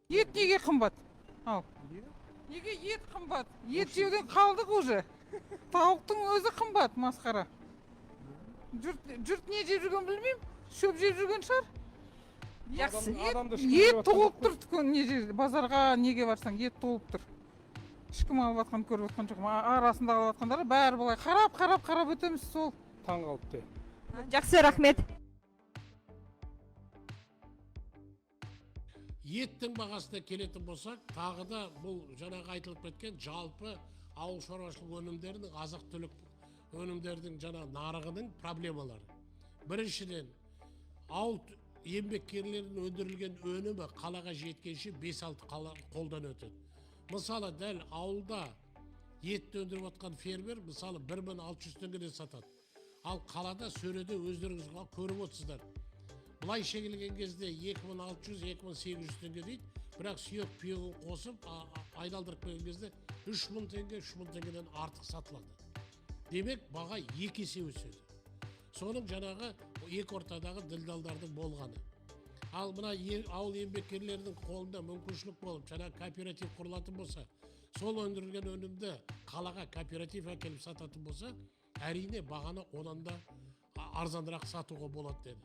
Ет неге қымбат? Ал. Неге ет қымбат? Ет жеуден қалдық уже. Тауықтың өзі қымбат, масқара. Жұрт не жеп жүргенін білмеймін. Шөп жеп жүрген шығар. Жақсы. Ет толып тұр дүкен, не жер, базарға неге барсаң, ет толып тұр. Ешкім алып жатқанын көріп жатқан жоқпын. Арасында алып жатқандар бәрі былай қарап, қарап, қарап өтеміз сол. Таң қалыпты. Жақсы, рахмет. Еттің бағасына келетін болсақ, тағы да бұл жаңағы айтылып кеткен жалпы ауыл шаруашылық өнімдерінің, азық-түлік өнімдердің жаңа нарығының проблемалары. Біріншіден, ауыл еңбеккерлерінің өндірілген өнімі қалаға жеткенше 5-6 қолдан өтеді. Мысалы, дәл ауылда етті өндіріп жатқан фермер, мысалы, 1600 теңгеден сатады. Ал қалада сөреде өздеріңіз көріп отырсыздар. Былай шегілген кезде 2600, 2800 теңге дейді, бірақ сүйек пүйегін қосып, айналдырып келген кезде 3000 теңге, 3000 теңгеден артық сатылады. Демек, баға екі есе өседі. Соның жаңағы екі ортадағы ділдалдардың болғаны. Ал мына ауыл еңбеккерлерінің қолында мүмкіншілік болып, жаңа кооператив құрылатын болса, сол өндірілген өнімді қалаға кооператив әкеліп сататын болса, әрине бағаны одан да арзанырақ сатуға болады деді.